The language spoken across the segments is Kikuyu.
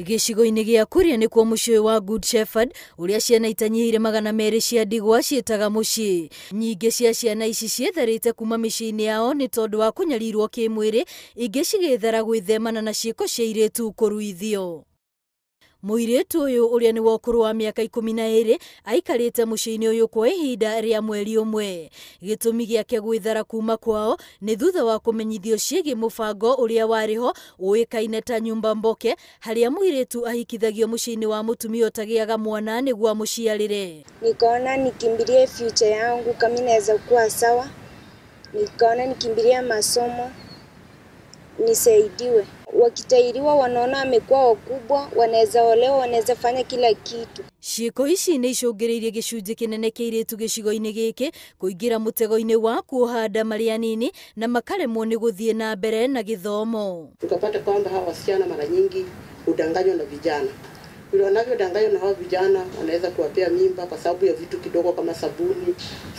Gĩcigo-inĩ gĩa Kuria nĩkuo mũciĩ ũyũ wa Good Shepherd ũrĩa ciana itanyihĩire 200 cia ndigwa ciĩtaga mũciĩ. Nyingĩ cia ciana ici ciĩtharĩte kuma mĩciĩ-inĩ yao nĩ tondũ wa kũnyarirwo kĩmwĩrĩ, ingĩ cigĩthara gwĩthemana na ciĩko cia airĩtu kũruithio. Mũirĩtu ũyũ ũrĩa nĩ wa ũkũrũ wa mĩaka 12 aikarĩte mũciĩ-inĩ ũyũ kwa ihinda rĩa mweri ũmwe. Gĩtũmi gĩake gwĩthara kuma kwao nĩ thutha wa kũmenyithio ciĩgiĩ mũbango ũrĩa warĩ ho ũĩkaine ta Nyumba Mboke, harĩa mũirĩtu ahikithagio mũciĩ-inĩ wa mũtumia ũtagĩaga mwana nĩguo amũciarĩre. Nikaona nikimbilie future yangu kama inaweza kuwa sawa, nikaona nikimbilie masomo nisaidiwe. Wakitairiwa wanaona amekuwa wakubwa, wanaweza olewa, wanaweza fanya kila kitu. Ciĩko ici nĩ icũngĩrĩirie gĩcunjĩ kĩnene kĩa airĩtu gĩcigo-inĩ gĩkĩ kũingĩra mũtego-inĩ wa kuoha nda marĩ anini na makaremwo nĩ gũthiĩ na mbere na gĩthomo. Tukapata kwamba hawa wasichana mara nyingi hudanganywa na vijana. Vile wanavyodanganywa na hawa vijana wanaweza kuwapea mimba kwa sababu ya vitu kidogo kama sabuni,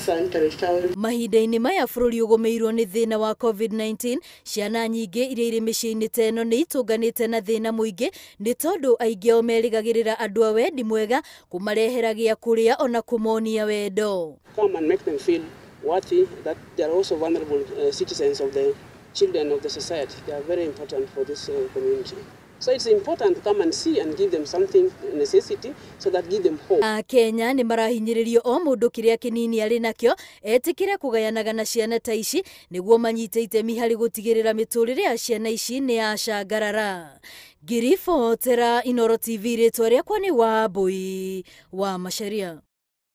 sanitary towel. Mahinda-inĩ maya bũrũri ũgũmĩirwo nĩ thĩna wa COVID-19, ciana nyingĩ iria irĩ mĩciĩ-inĩ ta ĩno nĩ itũnganĩte na thĩna mũingĩ nĩ tondũ aingĩ ao merĩgagĩrĩra andũ a wendi mwega kũmarehera gĩa kũrĩa ona kũmonia wendo. Come and make them feel worthy that they are also vulnerable citizens of the children of the society. They are very important for this community. So it's important to come and see and give them something, necessity, so that give them hope. Akenya nĩ marahinyĩrĩrio o mũndũ kĩrĩa kĩnini arĩ nakĩo etĩkĩre kũgayanaga na ciana ta ici nĩguo manyite itemi harĩ gũtigĩrĩra mĩtũrĩre ya ciana ici nĩ yacangarara. Ngiribotera Inooro TV, rĩtwa rĩakwa nĩ Wambui wa Macharia.